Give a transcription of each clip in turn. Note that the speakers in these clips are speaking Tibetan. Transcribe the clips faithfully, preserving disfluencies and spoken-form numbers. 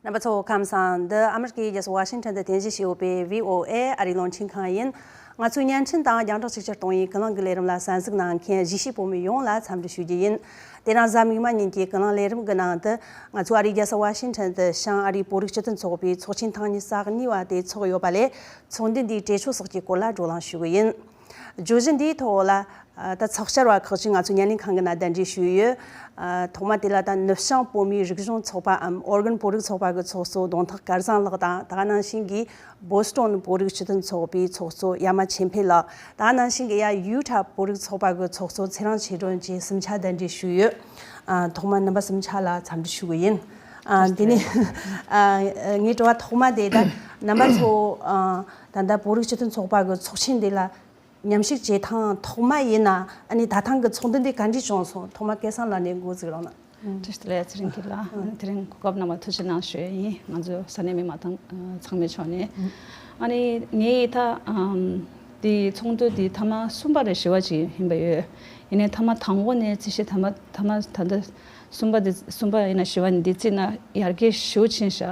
རྣམ་པ་ཚོ་ཁམས་བཟང་། འདི་ཨ་མི་རི་ཀའི་རྒྱལ་ས་ཝ་ཤིང་ཊོན་དུ་རྟེན་གཞི་བྱས་ཡོད་པའི་བྷི་ཨོ་ཨེ་ཨ་རིའི་རླུང་འཕྲིན་ཁང་ཡིན། ང་ཚོའི་བརྙན་འཕྲིན་དང་རྒྱང་བསྒྲགས་ཅིག་ཅར་གཏོང་བའི་ཀུན་གླེང་གི་ལས་རིམ་ལ་གསན་གཟིགས་གནང་མཁན་གཞིས་བྱེས་བོད་མི་ཡོངས་ལ་འཚམས་འདྲི་ཞུ་རྒྱུ་ཡིན། དེ་རིང་གཟའ་མིག་དམར་ཉིན་གྱི་ཀུན་གླེང་ལས་རིམ་གྱི་ནང་དུ། ང་ཚོ་ཨ་རིའི་རྒྱལ་ས་ཝ་ཤིང་ཊོན་དུ་བྱང་ཨ་རིའི་བོད་རིགས་སྤྱི་མཐུན་ཚོགས་པའི་ཚོགས་ཆེན་ཐེངས་ཉི་ཤུ་རྩ་གཉིས་པ་དེ་ཚོགས་ཡོད་པ་ལས། ཚོགས་འདུ་འདིའི་གྲོས་ཆོད་སོགས་ཀྱི་སྐོར་ལ་བགྲོ་གླེང་ཞུ་གི་ཡིན། བརྗོད་གཞི་འདིའི་ཐོག་ལ། ཨ། ད་ཚོགས་བཅར་བ་ཁག་ཅིག་ང་ཚོ་བརྙན་ལེན་ཁང་གི་ནང་གདན་འདྲེན་ཞུས་ཡོད། ཨ། ཐོག་མ་དེ་ལ་ད་ནུབ་བྱང་བོད་མིའི་རིག་གཞུང་ཚོགས་པའམ་ཨོ་རྒན་བོད་རིགས་ཚོགས་པ་གི་ཚོགས་གཙོ་གདོང་ཐག་སྐལ་བཟང་ལགས་དང་། ད་ག་ནང་བཞིན་གྱི་བོ་སི་ཊོན་བོད་རིགས་སྤྱི་མཐུན་ཚོགས་པའི་ཚོགས་གཙོ་ཡ་མ་ཆོས་འཕེལ་ལགས། ད་ག་ནང་བཞིན་གྱི་ཡ་ཡུ་ཊ་བོད་རིགས་ཚོགས་པ་གི་ཚོགས་གཙོ་ཚེ་རིང་ཆོས་སྒྲོན་བཅས་གསུམ་ཆ་གདན་འདྲེན་ཞུས་ཡོད། ཨ། ཐོག་མ་རྣམ་པ་གསུམ་ཆ་ལ་འཚམས་འདྲི་ཞུ་གི་ཡིན། ཨ། དེ་ནས། ཨ། ངའི་དྲི་བ་ཐོག་མ་དེ་ད་རྣམ་པ་ཚོ། ཨ། ད་ལྟ་བོད་རིགས་སྤྱི་མཐུན་ཚོགས་པ་གི་ཚོགས་ཆེན་དེ་ལ་མཉམ་ཞུགས་བྱེད་ཐེངས་ཐོག་མ་ཡིན་ན། ཨ་ནི་ད་ཐེངས་ཀྱི་ཚོགས་འདུ་འདི་ག་འདྲས་བྱུང་སོང་། ཐོག་མ་སྐལ་བཟང་ལགས་ནས་འགོ་འཛུགས་རོགས་གནང་། ཐུགས་རྗེ་ཆེ་ལགས། ཚེ་རིང་སྐྱིད་ལགས། དེ་རིང་གོ་སྐབས་གནང་བར་ཐུགས་རྗེ་གནང་ཞུ་ཡས་ཡིན། ང་ཚོ་ས་གནས་མི་མང་དང་ཚང་མའི་ཕྱོགས་ནས། ཨ་ནི་ངས་ད་ཨམ་འདི་ཚོགས་འདུ་འདི་ཐེངས་མ་གསུམ་པ་རེད། བཞི་པ་ཅིག་ཡིན་པ་ཡོད། ཡིན་ནའི་ཐེངས་མ་དང་པོ་ནས་རྩིས་བཞིན་ཐེངས་མ་ཐེངས་མ་ད་ལྟ་གསུམ་པ་འདི། གསུམ་པ་ཡིན་ན་བཞི་པ་ནས་འདི་རྩིས་ན་ཡར་རྒྱས་ཞེ་པོ་ཕྱིན་ཤག་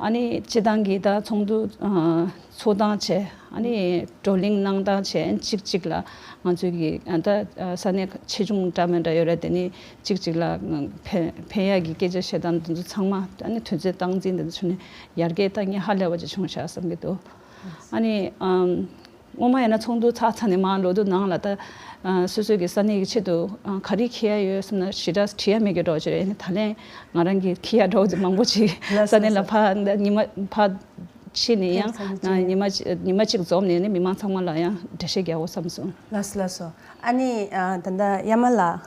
ཨ་ནི་སྤྱི་བཏང་གི་ད་ཚོགས་འདུ་ཨ་ཚོགས་སྟངས་བྱས། ཨ་ནི་བགྲོ་གླེང་གནང་སྟངས་བྱས། གཅིག་གཅིག་ལ་ང་ཚོའི་གི་ཨ་ད་ས་གནས་ཆེ་ཆུང་འདྲ་མི་འདྲ་ཡོད་རེད། དེ་ནི་གཅིག་གཅིག་ལ་ཕན་ཕན་ཡག་གི་སྐད་ཆ་བཤད་སྟངས་དེ་ཚོ་ཚང་མ། ཨ་ནི་དུས་ཚོད་སྟངས་འཛིན་དེ་ཚོ་ནི་ཡར་རྒྱས་ད་ངས་ཧ་ལས་པ་ཅིག་བྱུང་ཤག་བསམ་གྱི་འདུག་ཨ་ནི་ཨམ། སྔོན་མ་ཡིན་ན་ཚོགས་འདུ་ཚར་ཚར་ནས་མར་ལོག་དུས་ནང་ལ་ད་ཨ་སོ་སོའི་གི་ས་གནས་ཀྱི་ཆེད་དུ་ཨ་ག་རེ་འཁྱེར་ཡ་ཡོད་བསམ་ན་ཞེ་དྲག་བྲིས་ཡ་མེད་ཀྱི་འདྲ་བོ་ཅིག་རེད། ཨ་ནི་ད་ལན་ང་རང་གིས་འཁྱེར་ཡ་འདྲ་བོ་ཅིག་མང་པོ་ཅིག་ལགས་སོ། ས་གནས་ལ་ལགས་སོ། ཕར་ད་ཉི་མ་ཕར་ཕྱིན་ནས་ཡང་ཕེབས་ཚར་ཨ་ཉི་མ་ཉི་མ་གཅིག་འཛོམས་ནས་ནི་མི་མང་ཚང་མ་ལ་ཡང་འགྲེལ་བཤད་རྒྱག་དགོས་བསམ་སོང་། ལགས་སོ། ལགས་སོ། ཨ་ནི་ཨ་ད་ལྟ་ཡ་མ་ལགས།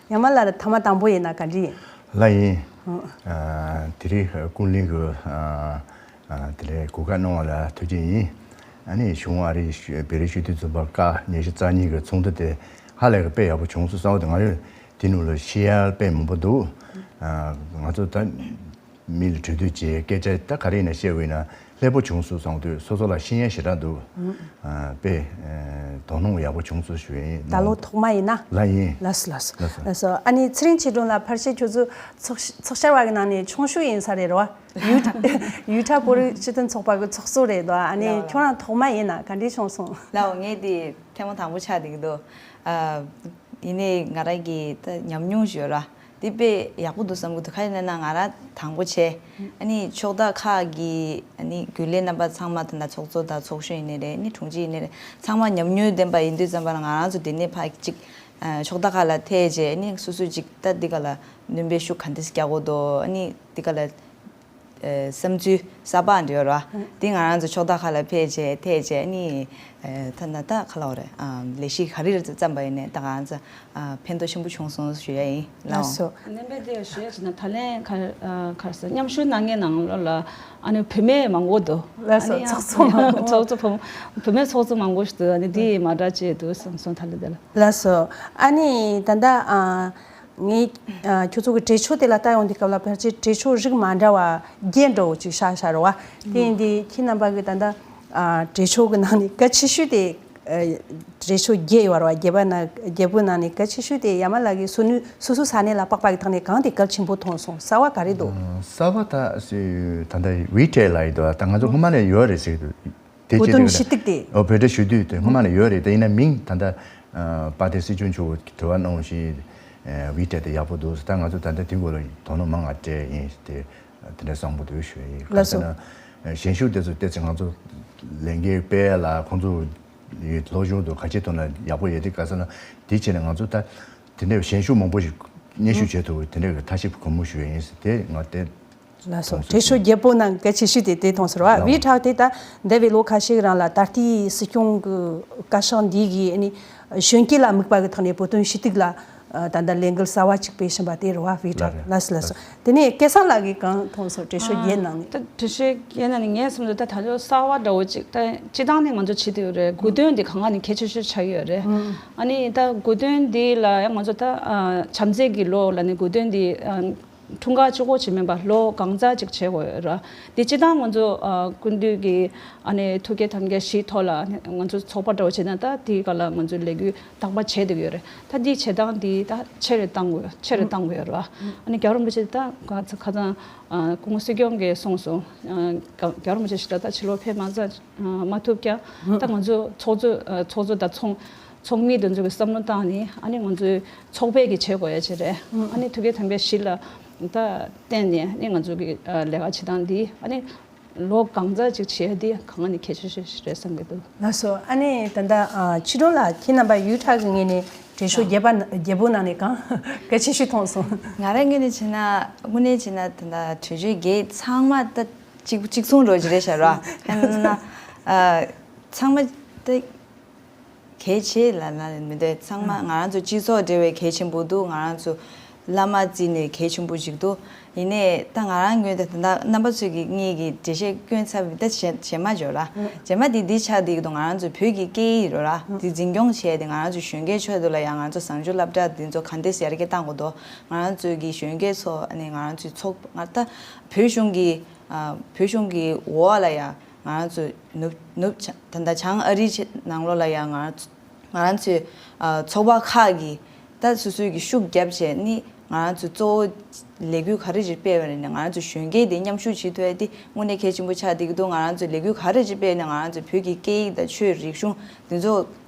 ཡ་མ་ལགས་ཐེངས་མ་དང་པོ་ཡིན་ན་ག་འདྲ་ཡིན། ལགས་ཡིན། ཨ་དེ་རིང་ཀུན་གླེང་གི་ཨ། ཨ་དེ་ལས་གོ་སྐབས་གནང་བ་ལ་ཐུགས་རྗེ་ཡིན། ཨ་ནི་གཞུང་ཨ་རིའི་བོད་རིགས་སྤྱི་མཐུན་ཚོགས་པ་ཀ་ཉི་ཤུ་རྩ་གཉིས་ཀྱི་ཚོགས་འདུ་དེ་ཧ་ལས་ཀྱི་དཔེ་ཡག་པོ་བྱུང་སོང་བསམ་དུས། ང་ཡང་དེ་ནང་ལ་ཤེས་ཡ་དཔེ་མང་པོ་འདུག་ཨ་ང་ཚོ་ད་མི་ལ་གྲོས་བསྡུར་བྱས། སྐད་ཆ་ད་ག་རེ་ཡིན་ན་བཤད་པ་ཡིན་ན་ལྷད་པོ་བྱུང་སོང་བསམ་དུས། སོ་སོ་ལ་ཤེས་ཡ་ཞེ་དྲག་འདུག་ཨ་དཔེ་ཨ་དོ་སྣང་ཡག་པོ་བྱུང་སོང་ཞུ་ཡིན། ད་ལོ་ཐོག་མ་ཡིན་ན། ལགས་ཡིན། ལགས་སོ། ལགས་སོ། ལགས་སོ། ལགས་སོ། ཨ་ནི་ཚེ་རིང་ཆོས་སྒྲོན་ལགས། ཕལ་ཆེར་ཁྱོད་ཚོ་ཚོགས་ཚོགས་བཅར་བ་གི་ནང་ནས་ཆུང་ཤོས་ཡིན་ས་རེད་རོ། ཡུ་ཡུ་ཊ་བོད་རིགས་སྤྱི་མཐུན་ཚོགས་པ་གི་ཚོགས་གཙོ་རེད་དོ། ཨ་ནི་ལགས་ལགས། ཁྱོད་རང་ཐོག་མ་ཡིན་ན་ག་འདྲས་བྱུང་སོང་། ལགས་འོ། ངས་འདི་ཐེངས་མ་དང་པོ་ཆགས་བསྡད་ཀྱི་འདུག་ཨ་ཡིན་ནའི་ང་རང་གི་ད་ཉམས་མྱོང་ཞིག་ཡོད་ར། འདི་དཔེ་ཡག་པོ་འདུག་བསམ་གྱི་འདུག་ག་རེ་ཡིན་ན་ང་རང་དང་པོ་བྱས། ཨ་ནི་ཕྱོགས་མཐའ་ཁག་གི་ཨ་ནི་རྒྱུན་ལས་རྣམ་པ་ཚང་མ། ད་ལྟ་ཚོགས་གཙོ་དང་ཚོགས་གཞོན་ཡིན་ནའི་རེད། ཨ་ནི་དྲུང་ཆེ་ཡིན་ནའི་རེད། ཚང་མ་ཉམས་མྱོང་ལྡན་པ་ཡིན་དུས་ཙམ་པ་ལ་ང་རང་ཚོ་འདི་ནས་ཕར་གཅིག་ཨ་ཕྱོགས་མཐའ་ཁག་ལ་ཐད་བྱས། ཨ་ནི་སོ་སོས་ཅིག་ད་འདི་ག་ལ་སྣོན་པའི་ཤུགས་ག་འདྲས་རྒྱག་དགོས་འདུག་ཨ་ནི་འདི་ག་ལ་ཨ་བསམ་ཚུལ་གསར་པ་འདྲ་ཡོད་ར། འདི་ང་རང་ཚོ་ཕྱོགས་མཐའ་ཁག་ལ་ཕེབས་བྱས་ཐད་བྱས། ཨ་ནི་ཨ་ད་ད་ད་ག་ལབ་དགོས་རེད། ཨ་ལས་གཞི་ག་རེ་རེད་བརྩམས་པ་ཡིན་ནའི་ད་ང་རང་ཚོ་ཨ་ཕན་ཐོགས་ཆེན་པོ་བྱུང་སོང་ཞུ་ཡ་ཡིན། ལགས་སོ། ལགས་འོ། སྣོན་པ་དེ་ཞུ་ཡ་བྱས་ན། ད་ལན་ག་ཨ་ག་རེ་ཟེར། མཉམ་ཞུགས་གནང་མཁན་ནང་ལོགས་ལ་ཨ་ནི་བུད་མེད་མང་པོ་འདུག་ལགས་སོ། ཨ་ནི་ཚོགས་གཙོ་མང་པོ། ཚོགས་གཙོ་བུ་བུད་མེད་ཚོགས་གཙོ་མང་པོ་ཞིག་འདུག་ཨ་ནི་འདི་མ་འདྲ་ཅིག་འདུག་བསམ་སོང་ད་ལན་དེ་ལ། ལགས་སོ། ཨ་ནི་ད་ལྟ་ཨ། ངས་ཨ་ཁྱོད་ཚོ་གི་གྲོས་ཆོད་དེ་ལ་ལྟ་ཡོང་དུས་སྐབས་ལ་ཕལ་ཆེར་གྲོས་ཆོད་རིགས་མ་འདྲ་བ་བརྒྱད་འདྲ་བོ་ཅིག་བཞག་བཞག་རེད་བ། དེ་ཡིན་དུས་ཁྱེད་རྣམ་པ་གི་ད་ལྟ་ཨ་གྲོས་ཆོད་ཀྱི་ནང་ནས་གལ་ཆེ་ཤོས་དེ། ཨ་གྲོས་ཆོད་བརྒྱད་ཡོད་རེད་བ། བརྒྱད་པ་ནང་བརྒྱད་པོའི་ནང་ནས་གལ་ཆེ་ཤོས་དེ་ཡ་མ་ལགས་ཀྱིས་སོ་ནུས་སོ་སོའི་ས་གནས་ལ་དཔག་པ་གི་ཐོག་ནས་གང་དེ་གལ་ཆེན་པོ་མཐོང་སོང་། གསར་བ་ག་རེ་འདུག་གསར་བ་ད་སུས་ད་ལྟ་ཝི་ཊེ་ལབ་ཡོད་དོ། ད་ང་ཚོ་སྔོན་མ་ནས་ཡོད་རེད་ཟེར་གྱི་འདུག་དེ་བོད་དོན་ཞུ་གཏུག་དེ། ཨོ་བོད་ཊ་ཞུ་གཏུག་དེ་སྔོན་མ་ནས་ཡོད་རེད། དེ་ཡིན་ན་མིང་ད་ལྟ་ཨ་དཔལ་ལྡན་སྲིད་སྐྱོང་མཆོག་གིས་དྲི་བ་གནང་བཞིན་ཨ་ཝི་ཊེ་དེ་ཡག་པོ་འདུག་ད་ང་ཚོ་ད་ལྟ་དེ་སྐོར་ལ་དོ་སྣང་མང་ང་སྤྲད་ཡིན་དེ། དེ་འདྲ་བཟང་པོ་འདུག་ཞུ་ཡ་ཡིན། ལགས་སོ། ག་ཟེར་ན་ཨ་ཞན་ཤོས་དེ་ཚོ་ཏོག་ཙམ་ང་ཚོ་ལས་འགན་སྤེལ་ཡ་ལ་ཁོང་ཚོ་ཡི་སློབ་སྦྱོང་དང་ག་ཅིའི་ཐོག་ན་ཡག་པོ་ཡོད་དེ། ག་ཟེར་ན་དེ་བྱས་ནས་ང་ཚོ་ད་དེ་འདྲའི་ཞན་ཤོས་མང་པོ་ཞིག་མཉམ་ཞུགས་བྱེད་ཐུབ་པའི་དེ་འདྲའི་ཐབས་ཤེས་གང་མང་ཞུ་ཡ་ཡིན་ཟེར་དེ་ང་དེ། ལགས་སོ། གྲོས་ཆོད་བརྒྱད་པོ་ནང་གལ་ཆེ་ཤོས་དེ་དེ་མཐོང་ཟེར་བ། ལགས། ཝི་ཊེ་དེ་ད་འདས་པའི་ལོ་ཁ་ཤས་རིང་ལ་ད་ལྟའི་སྲིད་སྐྱོང་གི་བཀའ་ཤག་འདི་གིས་ཨ་ནི་གཞོན་སྐྱེས་ལ་དམིགས་པ་གི་ཐོག་ནས་བོད་དོན་ཞུ་གཏུག་ལ་ད་ལྟ་ལས་འགུལ་གསར་བ་ཅིག་སྤེལ་བཞིན་པ་དེ་རེད་བ། ཝི་ཊེ། ལགས་རེད། ལགས་སོ། ལགས་སོ། དེ་ནས་སྐལ་བཟང་ལགས་ཀྱིས་གང་མཐོང་སོང་། གྲོས་ཆོད་བརྒྱད་ནང་ནས། ད་གྲོས་ཆོད་བརྒྱད་ནང་ནས་ངས་བསམ་ཚུལ་ད་ད་ལོ་གསར་བ་འདྲ་བོ་ཅིག་ད་སྤྱི་བཏང་ནས་ང་ཚོ་བྱེད་དུ་ཡོད་རེད། དགོས་དོན་འདི་གང་ག་ནས་གལ་ཆེ་ཤོས་ཆགས་ཡོད་རེད། ཨ་ནི་ད་དགོས་དོན་འདི་ལ་ཡང་ང་ཚོ་ད་བྱམས་བརྩེ་གི་ལོ་ལ་ནི་དགོས་དོན་འདི། འཁྲུངས་སྐར་གཅིག་པོ་ཅིག་མིན་པ་ལོ་གང་ཙམ་ཅིག་བྱེད་དགོས་ཡོད་ར། དེ་སྤྱིར་བཏང་ང་ཚོ་ཨ་སྐུ་མདུན་གྱི་ཨ་ནི་ཐུགས་བསྐྱེད་དམ་བསྐྱེད་བཞིའི་ཐོག་ལ་ང་ཚོ་ཚོགས་པ་འདྲ་བོ་བྱེད་ན་ད་དེའི་སྒང་ལ་ང་ཚོ་ལས་འགུལ་རྟག་པར་བྱེད་བསྡད་ཀྱི་ཡོད་རེད། ད་འདིའི་བྱེད་སྟངས་འདི་ད་ཆེ་རུ་བཏང་དགོས་ཆེ་རུ་བཏང་དགོས་ཡོད་རེད་བ། ཨ་ནི་རྒྱལ་བ་རིན་པོ་ཆེ་ད་ཁ་ཁ་སང་ཨ་སྐུ་ངོ་སྲིད་སྐྱོང་གིས་གསུངས་སོང་། ཨ་རྒྱལ་བ་རིན་པོ་ཆེ་ཞིག་ད་ད་ཕྱི་ལོགས་ཕེབས་མ་ཚར་མ་ཐུབ་ཀྱང་ད་ང་ཚོ་ཚོགས་གཙོ་ཚོགས་གཙོ་དང་ཚོགས་ཚོགས་མི་དེ་ཚོ་གི་བསམ་བློ་བཏང་ནས་ཨ་ནི་ང་ཚོའི་ཚོགས་པའི་གི་བྱེད་དགོས་ཡ་ཅིག་རེད། ཨ་ནི་ཐུགས་བསྐྱེད་དམ་བསྐྱེད་བཞི་ལ་ད་བརྟེན་ནས་ཨ་ནི་ང་ཚོ་གི་ལས་ཀ་བྱེད་སྟངས་འདི་ཨ་ནི་ལོ་གང་ཙམ་ཅིག་བྱེད་ཡ་འདི་གང་ནས་གལ་ཆེ་ཤོས་ཤིག་རེད་བསམ་གྱི་འདུག་ལགས་སོ། ཨ་ནི་ད་ལྟ་ཨ་ཕྱི་དྲོ་ལ་ཁྱེད་རྣམ་པ་ཡུལ་གྲགས་ཀྱི་ངོས་ནས་དྲན་གསོ་རྒྱས་པ་ན་རྒྱས་པོ་གནང་ནས་གང་གལ་ཆེ་ཤོས་མཐོང་སོང་། ང་རང་ངོས་ནས་བྱས་ན་དངོས་གནས་བྱས་ན་ད་ལྟ་གྲོས་ཆོད་བརྒྱད་ཚང་མ་ད་གཅིག་གཅིག་མཚུངས་འགྲོ་གི་རེད་ཤག་ར། ཡང་ན་ཨ་ཚང་མ་ད་གལ་ཆེ་ལབ་ན་མི་འདོད། ཚང་མ་ང་རང་ཚོ་སྤྱི་ཚོགས་འབྲེལ་བའི་གལ་ཆེན་པོ་འདུག་ང་རང་ཚོ་བླ་མ་བརྩིས་ནས་གལ་ཆེན་པོ་ཞིག་འདུག་ཡིན་ནའི་ད་ང་རང་ངོས་ད་ད་ལྟ་རྣམ་པ་ཚོས་ཀྱི་ངེད་ཀྱི་འགྲེལ་བཤད་སྐྱོན་ཚར་བའི་ད་རྗེས་རྗེས་མ་འཇོག་ར། རྗེས་མ་དེ་འདི་ཆགས་བསྡད་ཀྱི་འདུག་ང་རང་ཚོ་བོད་ཀྱི་སྐད་ཡིག་རོ་ར་དེ་འཛིན་སྐྱོང་བྱས་ཏེ་ང་རང་ཚོ་གཞོན་སྐྱེས་ཚོའི་ཐོག་ལ་ཡང་ང་ཚོ་བཟང་སྤྱོད་སློབ་གྲྭ་འདི་ཚོ་ག་འདྲས་ཡར་རྒྱས་བཏང་དགོས་འདུག་ང་རང་ཚོའི་གི་གཞོན་སྐྱེས་ཚོ་ཨ་ནི་ང་རང་ཚོའི་ཚོགས་ང་ད་བོད་གཞུང་གི་ཨ་བོད་གཞུང་གི་འོག་ལ་ཡ་ང་རང་ཚོ་ནུབ་ནུབ་བྱང་ད་ལྟ་བྱང་ཨ་རིའི་ཆེ་ནང་ལོགས་ལ་ཡ་ང་རང་ཚོ་ང་རང་ཚོའི་ཨ་ཚོགས་པ་ཁག་གིས་ད་སོ་སོའི་གི་ཤུགས་བརྒྱབ་བྱས་ནི་ང་རང་ཚོ་གཙོ་བོ་ལས་འགུལ་ག་རེ་ཅིག་སྤེལ་བ་རེད་ན་ང་རང་ཚོ་གཞོན་སྐྱེས་དེ་མཉམ་ཞུགས་བྱེད་ཐུབ་ཡ་དེ་དངོས་གནས་གལ་ཆེན་པོ་ཆགས་བསྡད་ཀྱི་འདུག་ང་རང་ཚོ་ལས་འགུལ་ག་རེ་ཅིག་སྤེལ་ན་ང་རང་ཚོ་བོད་ཀྱི་སྐད་ཡིག་དང་ཆོས་རིག་གཞུང་དེ་ཚོ་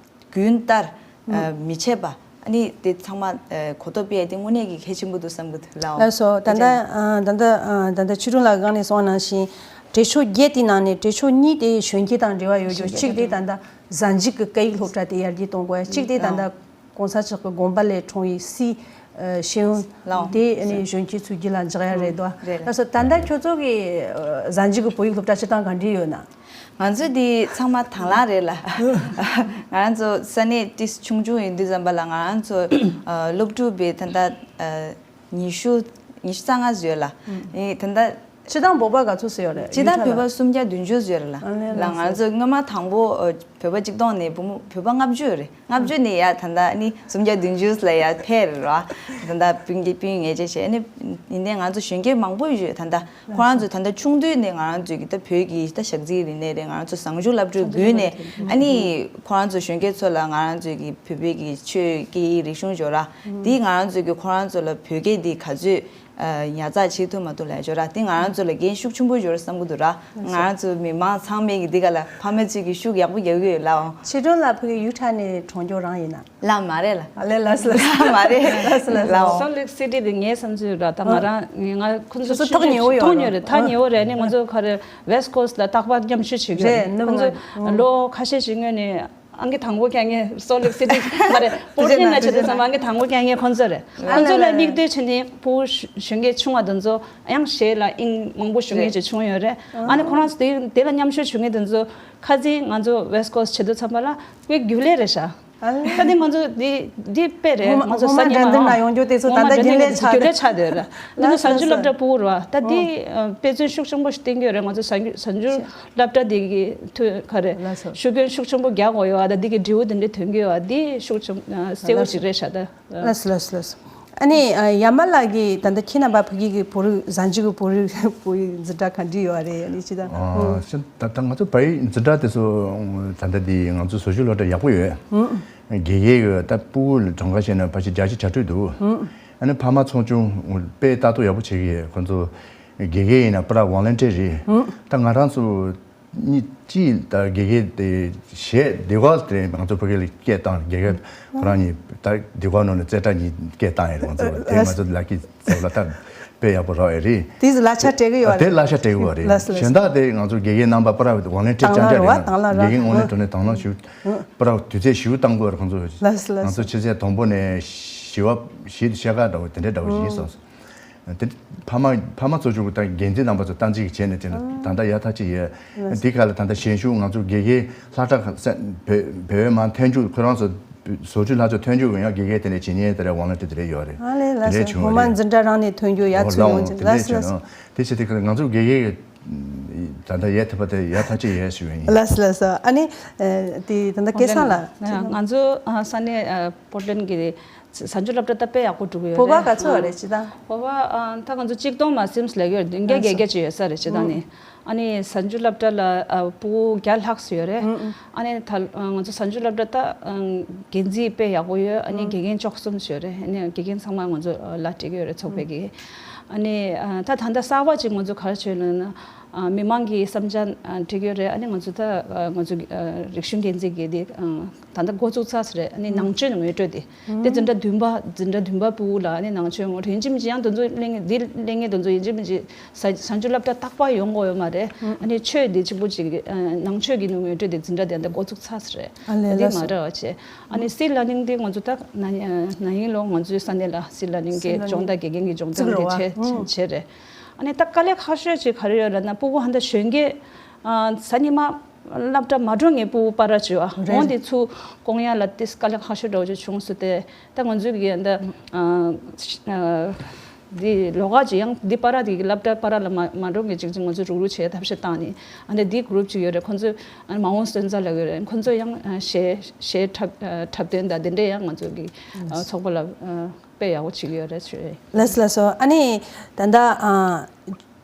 རྒྱུན་ལྟར་ཨ་མི་ཆད་པ་ཨ་ནི་དེ་ཚང་མ་ཨ་གོ་རྟོགས་སྤེལ་ཡ་དེ་དངོས་གནས་ཀྱི་གལ་ཆེན་པོ་འདུག་བསམ་གྱི་འདུག་ལགས། ལགས་སོ། ད་ལྟ་ཨ་ད་ལྟ་ཨ་ད་ལྟ་ཕྱི་དྲོ་ལགས་སྒང་ནས་གསུངས་པ་ནང་བཞིན་གྲོས་ཆོད་བརྒྱད་དེའི་ནང་ནས་གྲོས་ཆོད་གཉིས་དེ་གཞོན་སྐྱེས་དང་འབྲེལ་བ་ཡོད་རྒྱུ། གཅིག་དེ་ད་ལྟ་གཟའ་མཇུག་གི་སྐད་ཡིག་སློབ་གྲྭ་དེ་ཡར་རྒྱས་གཏོང་དགོས། གཅིག་དེ་ད་ལྟ་གོང་ས་མཆོག་གི་དགོངས་པ་ལས་འཁྲུངས་པའི་སི་ཨ་ཤེས་ཡོན་ལའོ་དེ་ཨ་ནི་གཞོན་སྐྱེས་ཚོའི་རྒྱུད་ལ་འཇགས་ཡ་རེད་དོ། རེད། ལགས་སོ། ད་ལྟ་ཁྱོད་ཚོ་གི་ཨ་གཟའ་མཇུག་གི་བོད་ཡིག་སློབ་གྲྭ་སྤྱིར་བཏང་ག་འདྲ་ཡོད་ན། ང་ཚོ་འདི་ཚང་མ་དང་བླངས་རེད་ལ། ང་རང་ཚོ་ས་གནས་ཏིས་ཆུང་ཆུང་ཡིན་དུས་ཙམ་པ་ལ་ང་རང་ཚོ་ཨ་སློབ་ཕྲུག་པའི་ད་ལྟ་ཨ་ཉི་ཤུ་ཉི་ཤུ་རྩ་ལྔ་ཡོད་ལ། ཨེ་ད་ལྟ་སྤྱིར་བཏང་བོད་པ་ག་ཚོད་ཙམ་ཡོད་རེད། སྤྱིར་བཏང་ཡུལ་གྲས་ལ། བོད་པ་སུམ་བརྒྱ་བདུན་ཅུ་ཡོད་རེད་ལ། ཨ་ནི་ལ་ང་ཚོ་སྔོན་མ་དང་པོ་ཨ་བོད་པ་གཅིག་སྟོང་ནས་བུ་མོ་བོད་པ་ལྔ་བཅུ་ཡོད་རེད། ལྔ་བཅུ་ནས་ཡར་ད་ལྟ་ནི་སུམ་བརྒྱ་བདུན་ཅུ་ལ་ཡར་འཕེལ་ར། ད་ལྟ་སྤུན་ཀྱི་སྤུན་ངེས་ཅན་བྱས་ནི་ཡིན་ནའི་ང་ཚོ་གཞོན་སྐྱེས་མང་པོ་ཡོད། ད་ལྟ་ཁོ་རང་ཚོ་ད་ལྟ་ཆུང་དུས་ནས་ང་རང་ཚོའི་གི་ད་བོད་ཀྱི་ད་ཞག་རྩིས་རིག་གནས་རེད། ང་རང་ཚོ་བཟང་སྤྱོད་སློབ་གྲྭའི་བརྒྱུད་ནས་ཨ་ནི་ཁོ་རང་ཚོ་གཞོན་སྐྱེས་ཚོ་ལ་ང་རང་ཚོའི་གི་བོད་པའི་གི་ཆོས་སྐད་ཡིག་རིག་གཞུང་འབྱོར་ར་དེ་ང་རང་ཚོའི་གི་ཁོ་རང་ཚོ་ལ་བོད་སྐད་འདི་ག་ཚོད་ཨ་ཉར་ཚགས་བྱེད་ཐུབ་མ་ཐུབ་ལ་འབྱོར་ར་དེ་ང་རང་ཚོ་ལ་འགན་ཤུགས་ཆེན་པོ་འབྱོར་བསམ་གི་འདུག་ར། ང་རང་ཚོ་མི་མང་ཚང་མས་ཀྱི་འདི་ག་ལ་ཕ་མ་ཚོས་ཀྱི་ཤུགས་ཡག་པོ་རྒྱག་གི་ཡོད་ལའོ། ཕྱི་དྲོ་ལ་ཕ་གི་ཡུལ་གྲས་ནས་གྲོང་ཆོག་རང་ཡིན་ན། ལ་མ་རེད་ལ། ཨ་ལེ་ལ་སི་ལ་སི། ལ་མ་རེད་ལ་སི་ལ་སི་ལའོ། སོལ་ལེག་སི་ཊི་དེ་ངའི་བསམ་ཚུལ་ར་ད་ང་རང་ང་ཁོང་ཚོ་སོ་སོ་ཐོག་ཉེ་བོ་ཡོད་ཐོག་ར། ཉེ་བོ་རེད། ད་ཉེ་བོ་རེད་ནི་ང་ཚོ་ག་རེ་West Coast ལ་རྟག་པར་མཉམ་ཞུགས་བྱེད་ཀྱི་རེད། ཁོང་ཚོ་ལོ་ཁ་ཤས་ཤིག་སྔོན་ནས། ཨང་ཀི་དང་པོ་ཀྱང་ངས་སོལ་ལེག་སི་ཊི་མ་རེད། པོར་ཊི་ལན་ལ་བྱེད་དུས་ཙམ་པ་ཨང་ཀི་དང་པོ་ཀྱང་ངས་ཁོང་ཚོ་རེད། ཁོང་ཚོ་ལ་མིག་ལྟོས་བྱས་ནས་ཕྲུ་གུ་གཞོན་སྐྱེས་ཆུང་བ་དེ་ཚོ་ཡང་གཞས་ལ་དབྱིངས་མང་པོ་ཞུགས་མཁན་ཅིག་བྱུང་ཡོད་རེད། ཨ་ནི་ཁོ་རང་ཚོ་དེ་དེ་ལ་མཉམ་ཞུགས་བྱུང་མཁན་དེ་ཚོ་ཁ་སང་ང་ཚོ་West Coast བྱེད་དུས་ཙམ་པ་ལ་དཔེ་རྒྱུན་ལས་རེད་ཤག་ད་དེ་ང་ཚོ་འདི་འདི་དཔེ་རེད། ངོ་མ་ང་ཚོ་ངོ་མ་ས་ཉི་འགྲན་བསྡུར་མ་ནང་ཡོང་རྒྱུ་དེ་ཚོ་ད་ལྟ་རྒྱུན་ལས་ཆགས་རྒྱུན་ལས་ཆགས་བསྡད་ཡོད་རེད། འདི་ཚོ་གཟའ་མཇུག་སློབ་གྲྭ་ཕྲུ་གུ་རེད་བ། ད་འདི་དཔེ་མཚོན་ཤུགས་ཆེན་པོ་ཞིག་བསྟན་གྱི་ཡོད་རེད། ང་ཚོ་གཟའ་མཇུག་གཟའ་མཇུག་སློབ་གྲྭ་འདི་གི་ཐོས་ག་རེ་ལགས་སོ། ཤུགས་རྐྱེན་ཤུགས་ཆེན་པོ་རྒྱག་དགོས་ཡོད་ཨ། ད་འདི་གི་འབྲས་བུ་འདི་འདྲ་ཐོན་གྱི་ཡོད་ཨ། འདི་ཤུགས་ཆེན་གསལ་བོ་ཞིག་རེད་ཤག་ད། ལགས་སོ་ལགས་སོ་ལགས་སོ། ཨ་ནི་ཡ་མ་ལགས་ཀྱིས་ད་ལྟ་ཁྱེད་རྣམ་པ་ཕ་གི་གི་བོད་རིགས་གཟའ་མཇུག་གི་བོད་རིགས་བོད་ཡིག་འཛིན་གྲྭ་ག་འདྲ་ཡོད་རེད། ཨ་ནི་ཅི་ད། ཨ་ཤི་ད་ད་ང་ཚོ་བོད་ཡིག་འཛིན་གྲྭ་དེ་ཚོ་ད་ལྟ་འདི་ང་ཚོ་བཟོ་བཅོས་སློབ་གྲྭ་ཡག་པོ་ཡོད། དགེ་རྒན་ཡོད། ད་ཕྲུ་གུ་གྲངས་ཀ་བཤད་ན་ཕལ་ཆེར་བརྒྱ་ཆ་གྱ་དྲུག་འདུག་ཨ་ནི་ཕ་མ་ཚོགས་ཆུང་དཔེ་ལྟ་རྟོག་ཡག་པོ་བྱེད་ཀྱི་ཡོད། ཁོ་ཚོ་དགེ་རྒན་ཡིན་ན་པུ་ར་ཝོ་ལན་ཊི་ཡར་རེད། ད་ང་རང་ཚོ་གཉིས་གཅིག་ད་དགེ་རྒན་དེ་གཞས་དེ་ག་དེ་ང་ཚོ་ཕ་གི་ལ་སྐད་བཏང་། དགེ་རྒན་ཁོ་རང་གཉིས་ད་དེ་ག་ནང་ནས་རྩེ་གྲ་གཉིས་སྐད་བཏང་ཡོད་རེད། ང་ཚོ་དེ་ང་ཚོ་ལ་ཀི་ཚོ་ལ་ད་དཔེ་ཡག་པོ་རག་ཡོད་རེད། དེ་ལ་ཆ་སྤྲད་གི་ཡོད་རེད། དེ་ལ་ཆ་སྤྲད་གི་ཡོད་རེད། ལགས་སོ་ལགས་སོ། གཞན་དག་དེ་ང་ཚོ་དགེ་རྒན་རྣམ་པ་པུ་ར་ཝོ་ལན་ཊི་ཡར་རྐྱང་རྐྱང་རེད། དང་བླངས་ར། དགེ་རྒན་དངོས་གནས་དྲང་གནས་དང་བླངས་ཞིག་པུ་ར་དུས་ཚོད་ཞིག་བཏང་དགོས་རེད་ཁོང་ཚོ། ལགས་སོ་ལགས་སོ། ང་ཚོ་ཕྱི་ཚེས་དང་པོ་ནས་བཞི་པ་བཞི་དང་ཕྱེད་ཀ་འདྲ་བོ་དེ་འདྲའི་འདྲ་བོ་ཞིག་ཡིན་སོང་། དེ་ཕ་མ་ཕ་མ་ཚོ་ཆུང་ཀུ་དང་འགན་འཛིན་རྣམ་པ་ཚོ་སྟངས་གཅིག་བྱས་ནས་དེ་ལ་ད་ལྟ་ཡག་ཐག་ཆོད་ཡོད། འདི་ག་ལ་ད་ལྟ་གཞན་ཞུགས་ང་ཚོ་དགེ་རྒན་སློབ་གྲྭ་ཁག་ས་བོད་བོད་མང་ཐོན་རྒྱུ་ཁོ་རང་ཚོ་བཟོ་བཅོས་སློབ་གྲྭ་ཐོན་རྒྱུ་ཡང་དགེ་རྒན་དེ་འདྲ་བྱེད་མཁན་དེ་འདྲ་ཝོ་ལན་ཊི་ཡར་དེ་འདྲ་ཡོད་རེད། ཨ་ལེ་ལགས་སོ། དེ་འདྲ་བྱུང་བ་ངོ་མ་རེད། འཛིན་གྲྭ་རང་ནས་ཐོན་རྒྱུ་ཡག་ཆེ་ཡོང་ཅིག་ལགས་སོ་ལགས་སོ། དེ་བྱས་དེ་ཁ་ང་ཚོ་དགེ་རྒན་ད་ལྟ་ཡག་ཐུབ་པ་དེ་ཡག་ཐག་ཆོད་ཡོད་ཞུ་ཡ་ཡིན། ལགས་སོ་ལགས་སོ། ཨ་ནི་དེ་ད་ལྟ་སྐལ་བཟང་ལགས། ང་ཚོ་ས་གནས་པོར་ཊི་ལན་གྱི་ གཟའ་མཇུག་སློབ་གྲྭ་ད་དཔེ་ཡག་པོ་འགྲོ་གི་ཡོད་རེད། བོད་པ་ག་ཚོད་རེད་སྤྱིར་བཏང་། བོད་པ་ཨ། ད་ང་ཚོ་གཅིག་སྟོང་མ་ཟིན་ལས་ཡོད་རེད། བདུན་བརྒྱ་བརྒྱད་བརྒྱ་ཅིག་ཡོད་ས་རེད་སྤྱིར་བཏང་ནི། ཨ་ནི་གཟའ་མཇུག་སློབ་གྲྭ་ལ་ཨ། ཕྲུ་གུ་བརྒྱ་ལྷག་ཙམ་ཡོད་རེད། ཨ་ནི་ད་ང་ཚོ་གཟའ་མཇུག་སློབ་གྲྭ་ད་འགན་འཛིན་དཔེ་ཡག་པོ་ཡོད། ཨ་ནི་དགེ་རྒན་བཅུ་གསུམ་ཡོད་རེད། ཨ་ནི་དགེ་རྒན་ཚང་མ་ང་ཚོ་ལ་སྤྲད་ཀྱི་ཡོད་རེད་ཚོགས་པའི་གི། ཨ་ནི་ད་ད་ལྟ་གསར་པ་ཅིག་ང་ཚོ་ག་རེ་བྱས་ལབ་ན། མི་མང་གི་བསམ་འཆར་འགྲིག་ཡོད་རེད། ཨ་ནི་ང་ཚོ་ད་ང་ཚོ་རིག་གཞུང་འགན་འཛིན་གྱི་དེ། ད་ལྟ་འགོ་བཙུགས་ཚར་རེད། ཨ་ནི་ནང་ཆོས་ངོ་སྤྲོད་དེ། དེ་འཛིན་གྲྭ་བདུན་པ་འཛིན་གྲྭ་བདུན་པ་ཕྲུ་གུ་ལ་ཨ་ནི་ནང་ཆོས་ངོ་སྤྲོད་ཡིན་གཅིག་མིན་གཅིག་ཡང་དེ་ཚོ་གླེང་འདི་གླེང་ངེས་དེ་ཚོ་ཡིན་གཅིག་མིན་གཅིག་གཟའ་གཟའ་མཇུག་སློབ་གྲྭ་རྟག་པར་ཡོང་དགོས་ཡོད་མ་རེད། ཨ་ནི་ཆོས་འདི་གཅིག་པུ་གཅིག་ནང་ཆོས་ཀྱི་ངོ་སྤྲོད་དེ་འཛིན་གྲྭ་དེ་འདི་འགོ་བཙུགས་ཚར་རེད། ཨ་ལས་འདི་ལགས་མ་སོ། རེད་བ་བྱས། ཨ་ནི་སི་ལར་ནིང་འདི་ང་ཚོ་ད་ན་ན་ཡིན་ལོ་ང་ཚོའི་ས་གནས་ལ་སི་ལར་ནིང་གི་སི་ལར་སྦྱོང་བརྡར་དགེ་རྒན་གྱི་སྦྱོང་བརྡར་འདི་བྱས་བྱས་རེད། ཨ་ནི་ད་དཀའ་ལས་ཁག་ཤོས་ཅིག་ག་རེ་ཡོད་ལབ་ན་ཕྲུ་གུ་ཧ་ད་གཞོན་སྐྱེས། ཨ་གཟའ་ཉི་མ་སློབ་གྲྭ་མ་འགྲོ་ངེས་ཕྲུ་གུ་པར་བྱས་པ་འོང་དེ་ཚུར་སྐྱོང་ཡ་ལ་ཏིས་དཀའ་ལས་ཁག་ཤོས་འདྲ་བོ་ཅིག་བྱུང་སོང་སྟེ། ད་ང་ཚོའི་གི་ཨ་ད་ཨ་འདི་ལོགས་ཀ་ཅིག་ཡང་འདི་པར་དེ་གི་སློབ་གྲྭ་པར་ལ་མ་མ་འགྲོ་ངེས་ཅིག་ཅིག་ང་ཚོས་རུག་རུག་བྱས་ཐབས་ཤེས་བཏང་ནས། ཨ་ནི་འདི་གུ་རུབ་ཅིག་ཡོད་རེད། ཁོང་ཚོས་ཨ་ནི་མ་འོངས་སོན་རྩ་ལབ་ཡོད་རེད། ཁོང་ཚོ་ཡང་ཨ་གཞས་གཞས་འཁྲབ་ཨ་འཁྲབ་སྟོན་དང་དེ་འདྲས་ཡང་ང་ཚོ་གི་ཨ་ཚོགས་པ་ལ་ཨ་དཔེ་ཡག་པོ་བྱེད་ཀྱི་ཡོད་རེད་ཞུ་ཡས། ལགས་སོ་ལགས་སོ། ཨ་ནི་ད་ལྟ་ཨ་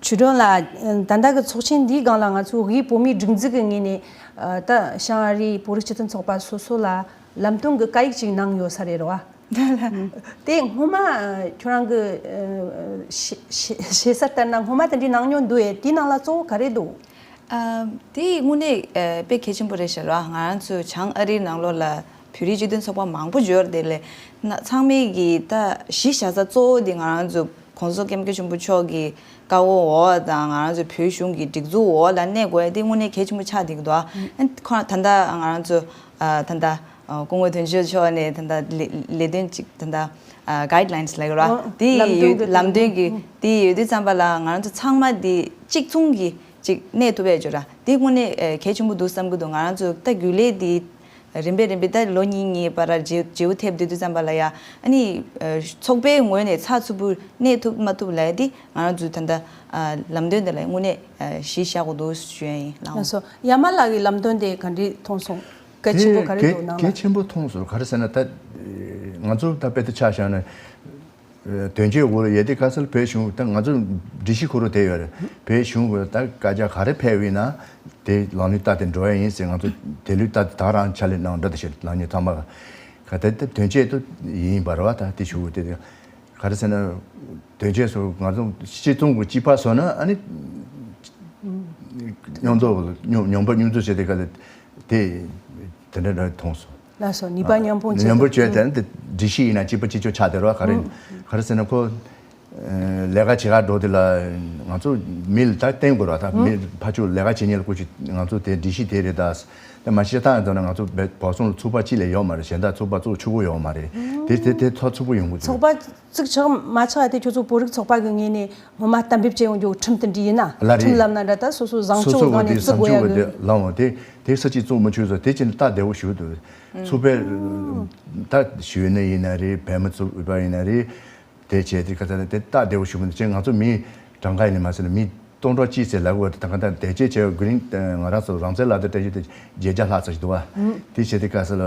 ཆོས་སྒྲོན་ལགས། ད་ལྟ་གི་ཚོགས་ཆེན་འདིའི་སྒང་ལ་ང་ཚོ་དབུས་བོད་མིའི་སྒྲིག་འཛུགས་ཀྱི་ངོས་ནས་ཨ་ད་བྱང་ཨ་རིའི་བོད་རིགས་སྤྱི་མཐུན་ཚོགས་པ་སོ་སོ་ལ་ལམ་སྟོན་གྱི་བཀའ་ཡིག་ཅིག་གནང་ཡོད་ས་རེད་རོ། དེ་སྔོན་མ་ཁྱོད་རང་གི་ཨ་ཤེས་ཤེས་ཤེས་གསལ་ལྟར་ན་སྔོན་མ་དེ་འདྲའི་གནང་མྱོང་འདུག་ཨེ། དེའི་ནང་ལ་གཙོ་བོ་ག་རེ་འདུག་ཨ་དེ་དངོས་གནས་ཨ་དཔེ་གལ་ཆེན་པོ་རེད་ཤག་ལ། ང་རང་ཚོ་བྱང་ཨ་རིའི་ནང་ལོགས་ལ་བོད་རིགས་སྤྱི་མཐུན་ཚོགས་པ་མང་པོ་ཡོད་རེད། དེ་ལས་ན་ཚང་མས་ཀྱི་ད་གཞི་བཞག་ས་གཙོ་བོ་དེ་ང་རང་ཚོ་༸གོང་ས་༸སྐྱབས་མགོན་ཆེན་པོ་མཆོག་གི་བཀའ་དབང་འོག་དང་ང་རང་ཚོ་བོད་གཞུང་གི་སྒྲིག་འཛུགས་འོག་ལ་གནས་དགོས་ཡ་དེ་དངོས་གནས་གལ་ཆེན་པོ་ཆགས་བསྡད་ཀྱི་འདུག་ཨ་ཁོ་ད་ལྟ་ང་རང་ཚོ་ཨ་ད་ལྟ་ཨ་སྐུ་ངོ་དོན་གཅོད་མཆོག་ནས་ད་ལྟ་ལས་ལས་དོན་ཅིག་ད་ལྟ་ཨ་guidelines་ལབ་ཀྱི་རེད་བ། ཨ་དེ་ལམ་སྟོན་ཡོད་གྱི་ལམ་སྟོན་གྱི་དེ་ཡོད་དུས་ཙམ་པ་ལ་ང་རང་ཚོ་ཚང་མ་དེ་གཅིག་མཚུངས་ཀྱི་ཅིག་གནས་ཐུབ་ཡ་ཅིག་ར་དེ་དངོས་གནས་ཨ་གལ་ཆེན་པོ་འདུག་བསམ་གྱི་འདུག་ང་རང་ཚོ་ད་རྒྱུན་ལས་དེ་རིམ་པས་རིམ་པས་ད་ལོ་གཉིས་གཉིས་བར་བརྗེ་བརྗེ་པོ་ཐེབས་སྡོད་དུས་ཙམ་པ་ལ་ཡ། ཨ་ནི་ཨ་ཚོགས་པའི་ངོས་ནས་ཚགས་ཚུད་པོ་གནས་ཐུབ་མ་ཐུབ་ལབ་ཡ་དེ་ང་རང་ཚོས་ད་ལྟ་ཨ་ལམ་སྟོན་དེ་ལ་དངོས་གནས་ཨ་གཞི་བཞག་དགོས་འདུག་ཞུ་ཡ་ཡིན་ལགས། ལགས་སོ། ཡ་མ་ལགས་ཀྱི་ལམ་སྟོན་དེ་ག་འདྲས་མཐོང་སོང་། གལ་ཆེན་པོ་ག་རེ་འདུག་ནང་ལ། དེ་གལ་ཆེན་པོ་མཐོང་སོང་། ག་རེ་ཟེར་ན་ད་ང་ཚོ་ད་དཔེ་དེ་ཆ་བཞག་ན། དོན་གཅོད་འོག་ལ་ཡོད་དུས་ག་ས་ལ་བོད་གཞུང་ད་ང་ཚོ་སྒྲིག་གཞི་ཁོ་རང་དེ་ཡོད་རེད། བོད་གཞུང་གི་ད་བཀའ་རྒྱ་ག་རེ་ཕེབས་ཡིན་ན་དེ་ལག་ལེན་བསྟར་ཏེ་འགྲོ་ཡ་ཡིན་ཟེར་ང་ཚོ་དེ་ལུགས་ལྟར་དེ་དག་རང་ཕྱག་ལས་གནང་འདྲ་དེ་བྱེད་ལག་གཉིས་ཚང་མ་ག་དེ་དེ་དོན་གཅོད་དུ་ཡིན་པ་རེད་བ། ད་དེ་ཞུ་དེ་དེ་ག་རེ་ཟེར་ན་དོན་གཅོད་སོགས་ང་ཚོ་སྤྱི་ཚོགས་ཀྱི་སྤྱི་པ་བཟོ་ན་ཨ་ནི་མཉམ་འཛོམས་མཉམ་མཉམ་པ་མཉམ་འཛོམས་བྱས་ཏེ་ག་ལ་དེ་དེ་འདྲ་འདྲ་མཐོང་སོང་། ལགས་སོ། ནུས་པ་མཉམ་སྤུངས་བྱེད་མཉམ་པོ་ཐུབ། བྱས་ཏེ་འདི་སྒྲིག་གཞི་ཡིན་ན་གཅིག་པ་གཅིག་ཆོག་ཆགས་བསྡད་རོགས་ག་རེ་ག་རེ་ཟེར་ན་ཁོ་ལས་ཀ་བྱེད་ག་འགྲོ་དུས་ལ་ང་ཚོ་མི་ལ་ད་བསྟན་དགོས་ར། ད་མི་ཕར་ཕྱོགས་ལས་ཀ་བྱེད་མཁན་ལ་སྐུ་མཁྱེན་ང་ཚོ་དེ་སྒྲིག་གཞི་དེ་རེད། ད་ད་མ་གཞི་ཆ་ཚང་ཡོད་ན་ང་ཚོ་བོད་བཟོ་ཚོགས་པ་གཅིག་ལས་ཡོད་མ་རེད། གཞན་དག་ཚོགས་པ་ཚོ་ཕྱུག་པོ་ཡོད་མ་རེད། དེ་དེ་དེ་ཚོགས་ཚུགས་པོ་ཡོང་གི་འདུག་ཚོགས་པ་བཙུགས་ཆོག་མ་ཆོག་དེ་ཁྱོད་ཚོ་བོད་རིགས་ཚོགས་པ་གི་ངོས་ནས་ངོ་མ་གཏན་འབེབས་བྱས་ཡོང་རྒྱུ་ཁྲིམས་དེ་འདྲ་ཡིན་ན། ལ་རེད། ཁྲིམས་ལབ་ན་འདྲ་ད་སོ་སོ་བཟང་སྤྱོད་སྒང་ནས་བརྩི་དགོས་ཡ་གི། ལའང་དེ་དེ་ས་གཅིག་བཙུགས་མ་བཅུག་ཟེར་དེ་ཅི་ནས་སྟབས་བདེ་བོ་ཞུ་འདུག་ཚོགས་པའི་ད་གཞོན་ནུ་ཡིན་ན་རེད། བོད་མི་ཚོགས་པ་ཡིན་ན་རེད། དེ་བྱས་དེ་ཁ་ཚ་ནས་དེ་སྟབས་བདེ་བོ་ཞུ་མི་འདུག་ཅེས་ང་ཚོ་མི་གྲངས་ཀ་ཡིན་ནས་མ་ཟེར་ན་མི་སྟོང་ཕྲག་གཅིག་ཙམ་ལབ་དགོས་ད་ག་ད་དེ་བྱས་བྱས་དགུ་རིང་ང་རང་ཚོ་རང་བཙན་ལག་དེབ་སྤྲད་རྒྱུ་དེ་བརྒྱད་བརྒྱ་ལྷག་ཙམ་ཞིག་འདུག་བ། དེ་བྱས་དེ་ཁ་ས་ལ།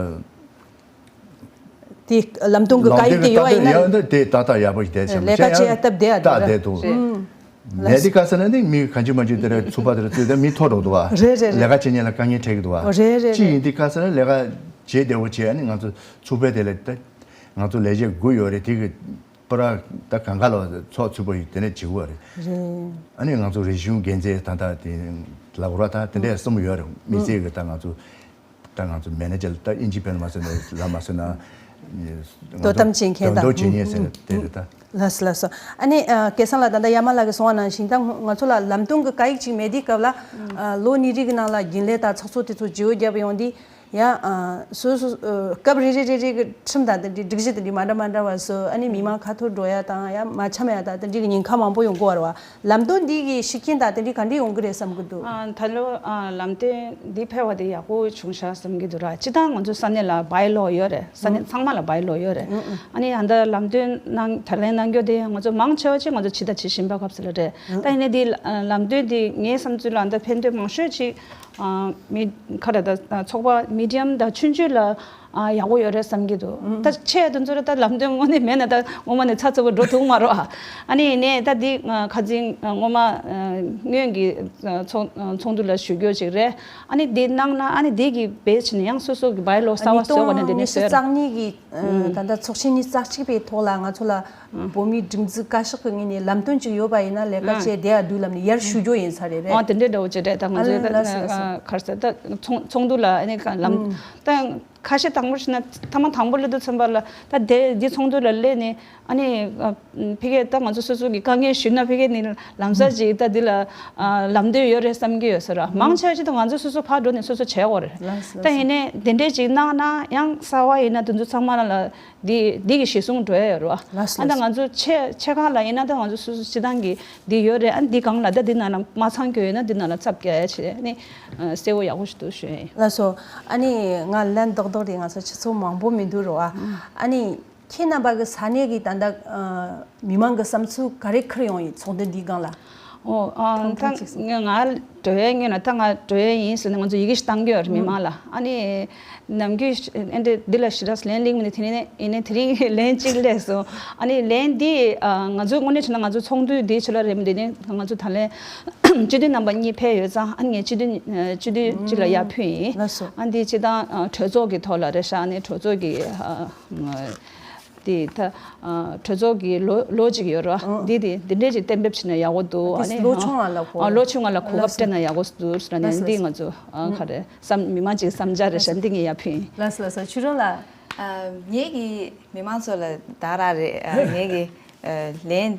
དེ་ལམ་སྟོན་གྱི་བཀའ་ཡིག་དེ་ཡོད་པ་ཡིན་ན། ཡང་དེ་ཏག་ཏག་ཡག་པོ་ཞིག་བསྡད་ཤག་ལས་ཀ་བྱེད་ཡ་སྟབས་བདེ་ཡ་སྟབས་བདེ་འདུག་ལས་དེ་ག་ས་ན་ནི་མི་གང་ཅི་མ་ཅི་དེ་ར་ཚུགས་པ་དེ་ར་ཚུགས་དེ་མི་མཐོ་འགྲོ་འདུག་བ། རེད་རེད་རེད། ལས་ཀ་བྱེད་མཁན་ལ་དཀའ་ངལ་འཕྲད་ཀྱི་འདུག་བ། རེད་རེད་ཅི་རེད། ཡིན་དེ་ག་ས་ན་ལས་ཀ་བྱེད་བདེ་བོ་བྱེད་ཨ་ནི་ང་ཚོ་ཚུགས་པའི་དེ་ལ་ད་ང་ཚོ་ལས་བྱེད་དགུ་ཡོད་རེད། དེ་གི་པུ་ར་ད་གང་ག་ལ་ཚོགས་ཚུགས་པ་ཡིན་དེ་ནས་བྱེད་དགོས་རེད། རེད། ཨ་ནི་ང་ཚོ་རིག་གཞུང་འགན་འཛིན་ད་ལྟ་དེ་ལབ་ར་ད་དེ་འདྲས་གསུམ་ཡོད་རེད། དམིགས་བསལ་གི་ད་ང་ཚོ། ད་ང་ཚོ་མེ་ནེ་ཇར་ད་ཨིན་ཇི་པན་མ་ཟེར་ན་ལ་མ་ཟེར་ན། དོ་དམ་བྱེད་མཁན་དང་དོ་དམ་བྱེད་མཁན་ཟེར་ན་དེ་རེད་ད། ལགས་སོ་ལགས་སོ། ཨ་ནི་ཨ་སྐལ་བཟང་ལགས་ད་ལྟ་ཡ་མ་ལགས་ཀྱིས་གསུངས་པ་ནང་བཞིན་ད་ང་ཚོ་ལ་ལམ་སྟོན་གྱི་བཀའ་ཡིག་ཅིག་མེད་དུས་སྐབས་ལ་ཨ་ལོ་གཉིས་རིང་གི་ནང་ལ་རྒྱུན་ལས་དང་ཚོགས་གཙོ་དེ་ཚོ་བརྗེ་པོ་བརྒྱབ་ཡོང་དུས་ཡ་ཨ་སོ་སོ་ཨ་སྐབས་རེ་རེ་རེ་རེ་གི་ཁྲིམས་དང་དེ་འདྲའི་སྒྲིག་གཞི་དེ་འདྲའི་མ་འདྲ་མ་འདྲ་བ་བཟོས། ཨ་ནི་མི་མང་ཁ་ཐོར་འགྲོ་ཡ་དང་ཡ་མ་འཆམ་ཡ་དང་དེ་འདྲའི་གི་ཉེན་ཁ་མང་པོ་ཡོང་གི་ཡོད་རེད་བ། ལམ་སྟོན་འདི་གི་ཤུགས་རྐྱེན་དང་དེ་འདྲའི་ག་འདྲ་ཡོང་གི་རེད་བསམ་གྱི་འདུག་ཨ་ད་ལོ་ཨ་ལམ་སྟོན་འདི་ཕེབས་པ་དེ་ཡག་པོ་བྱུང་ཤག་བསམ་གྱི་འདུག་ར། སྤྱིར་བཏང་ང་ཚོ་ས་གནས་ལ་བའི་ལོ་ཡོད་རེད། ས་གནས་ཚང་མ་ལ་བའི་ལོ་ཡོད་རེད། ཨ་ནི་ཨ་ད་ལམ་སྟོན་གནང་ད་ལན་གནང་རྒྱུ་དེ་ང་ཚོ་མང་ཆེ་བ་ཅིག་ང་ཚོ་བྱེད་དང་བྱེད་བཞིན་པ་སྐབས་སུ་ལ་རེད། ད་ཡིན་ནའི་འདི་ཨ་ལམ་སྟོན་འདི་ངའི་བསམ་ཚུལ་ལ་ཨ་ད་ཕན་ཐོགས་མང་ཤོས་ཅིག་ཨ་མི་ཁ་ར་ད་ཚོགས་པ་མི་ཌི་ཡམ་དང་ཆུང་ཆུང་ལ། ཨ་ཡག་པོ་ཡོད་རེད་བསམ་གྱི་འདུག་ད་ཆེ་དེ་ཚོ་རེད། ད་ལམ་སྟོན་དངོས་གནས་མེད་ན་ད་ངོ་མ་ནས་ཚ་ཚ་པོ་འགྲོ་ཐུབ་མ་རོགས་ཨ། ཨ་ནི་ཡིན་ནའི་ད་འདི་ཁ་སང་སྔོན་མ་སྔོན་གྱི་ཚོགས་ཚོགས་འདུ་ལ་ཞུ་རྒྱུ་ཅིག་རེད། ཨ་ནི་འདི་གནང་ན་ཨ་ནི་འདི་གི་བེད་ནས་ཡང་སོ་སོ་གི་བའི་ལོ་གསར་པ་བཟོ་བ་ནས་འདི་ནས་ཉི་ཤུ་རྩ་གཉིས་ཀྱི་ད་ལྟ་ཚོགས་ཆེན་ཉི་ཤུ་རྩ་གཅིག་པའི་ཐོག་ལ་ང་ཚོ་ལ་བོད་མིའི་སྒྲིག་འཛུགས་བཀའ་ཤག་གི་ངོས་ནས་ལམ་སྟོན་ཅིག་ཡོད་པ་ཡིན་ན་ལས་ཀ་བྱས་བསྡད་ཡ་འདུག་ལབ་ནས་ཡར་ཞུ་རྒྱུ་ཡིན་ས་རེད་རེད། ཨ་དེ་འདྲའི་འདྲ་བོ་ཅིག་རེད། ད་ང་ཚོའི་ཨ་ལ་ལ་ལ་ལ་ལ་ད་ཚོགས་ཚོགས་འདུ་ལ་ཨ་ནི་ལམ་ད་ཁ་ཤས་དང་པོ་ཞིག་ན་ཐ་མ་དང་པོ་སླེབས་དུས་ཚོད་པ་ལ་ད་དེ་འདི་ཚོགས་འདུ་ལ་སླེབས་ནས་ཨ་ནི་ཕ་གིར་ད་ང་ཚོ་སོ་སོ་གི་དཀའ་ངལ་ཞུས་ན་ཕ་གིར་ནི་ལམ་སང་ཅིག་ད་འདི་ལ་ལམ་སྟོན་ཡོད་རེད་བསམ་གྱི་ཡོད་ས་ར། མང་ཆེ་ཅིག་ད་ང་ཚོ་སོ་སོ་ཕར་འགྲོ་ནས་སོ་སོ་བྱས་ཡོད་རེད། ད་ཡིན་ནའི་དེ་འདྲས་ཅིག་གནང་ན་ཡང་གསར་པ་ཡིན་ན་དེ་ཚོ་ཚང་མ་ལ་འདི་འདི་གི་གཞི་བཟུང་འགྲོ་ཡ་ཡོད་རེད་བ། ལགས་སོ། ཨ་ད་ལགས་སོ། ང་ཚོ་ཆེ་ཆེ་གང་ལ་ཡིན་ན་ད་ང་ཚོ་སོ་སོ་སྤྱི་བཏང་གི་འདི་ཡོད་རེད། ཨ་འདི་གང་ལ་ད་འདི་ནང་ལ་མ་ཚང་གི་ཡོད་ན་འདི་ནང་ལ་ཚབ་རྒྱག་ཡ་བྱེད་ནི་གསལ་པོ་ཡག་པོ་ཞིག་འདུག་ཞུ་ཡ་ཡིན། ལགས་སོ། ཨ་ནི་ང་ལན་རྡོག་རྡོག་རེད། ང་ཚོ་ཆུ་ཚོད་མང་པོ་མི་འདུག་རོ་ཨ། ཨ་ནི་ཁྱེད་རྣམ་པ་གི་ས་གནས་ཀྱི་ད་ལྟ་མི་མང་གི་བསམ་ཚུལ་ག་རེ་འཁུར་ཡོང་ཡིན་ཚོགས་འདུ་འདིའི་སྒང་ལ། ཨོ་ཨ་ཐུང་ཐུང་ད་ཅིག་ང་ང་འགྲོ་ཡས་ཡིན་ན་ད་ང་འགྲོ་ཡས་ཡིན་ཟེར་ནས་ང་ཚོ་ཡི་གེ་ཞིག་བཏང་གི་ཡོད་རེད་མི་མང་ལ། ཨ་ནི་ནམ་རྒྱུན་ཨེ་འདྲ་འདི་ལ་ཞེ་དྲག་ལན་སླེབས་མི་འདུག་དེ་ནས་ཡིན་ནའི་དེ་རིང་ལན་གཅིག་སླེབས་སོང་། ཨ་ནི་ལན་འདི་ང་ཚོའི་དངོས་གནས་བྱས་ན་ང་ཚོ་ཚོགས་འདུ་འདིའི་ཆེད་ལ་རེད་མི་འདུག་ནས་ང་ཚོ་ད་ལན་སྤྱི་འཐུས་རྣམ་པ་གཉིས་ཕེབས་ཡོད་ཙང་ཨ་ནི་ངས་སྤྱི་འཐུས་སྤྱི་འཐུས་གཅིག་ལ་ཡར་ཕུལ་ཡིན། ལགས་སོ། ཨ་འདི་སྤྱི་བཏང་གྲོས་ཚོགས་ཀྱི་ཐོག་ལ་རེད་ཤག་ཨ་ནི་གྲོས་ཚོགས་ཀྱི་དེ་ད་གྲོས་ཚོགས་ཀྱི་ལོ་ལོ་གཅིག་ཡོད་རེད་བ། འདི་དེ་འདི་འདྲས་ཅིག་གཏན་འབེབས་བྱས་ན་ཡག་པོ་འདུག་ཨ་ནི་ལོ་ཆུང་བ་ལ་གོ། ཨ་ལོ་ཆུང་བ་ལ་གོ་སྐབས་སྤྲད་ན་ཡག་པོ་འདུག་ཟེར་ནས་འདི་ང་ཚོ་ག་རེ་བསམ་མི་མང་ཅིག་བསམ་འཆར་རེད་ཤག་འདི་ངས་ཡར་ཕུལ་ཡིན། ལགས་སོ་ལགས་སོ། ཆོས་སྒྲོན་ལགས། ངེད་ཀྱི་མི་མང་ཚོ་ལ་ད་ར་རེད། ངེད་ཀྱི་ལན་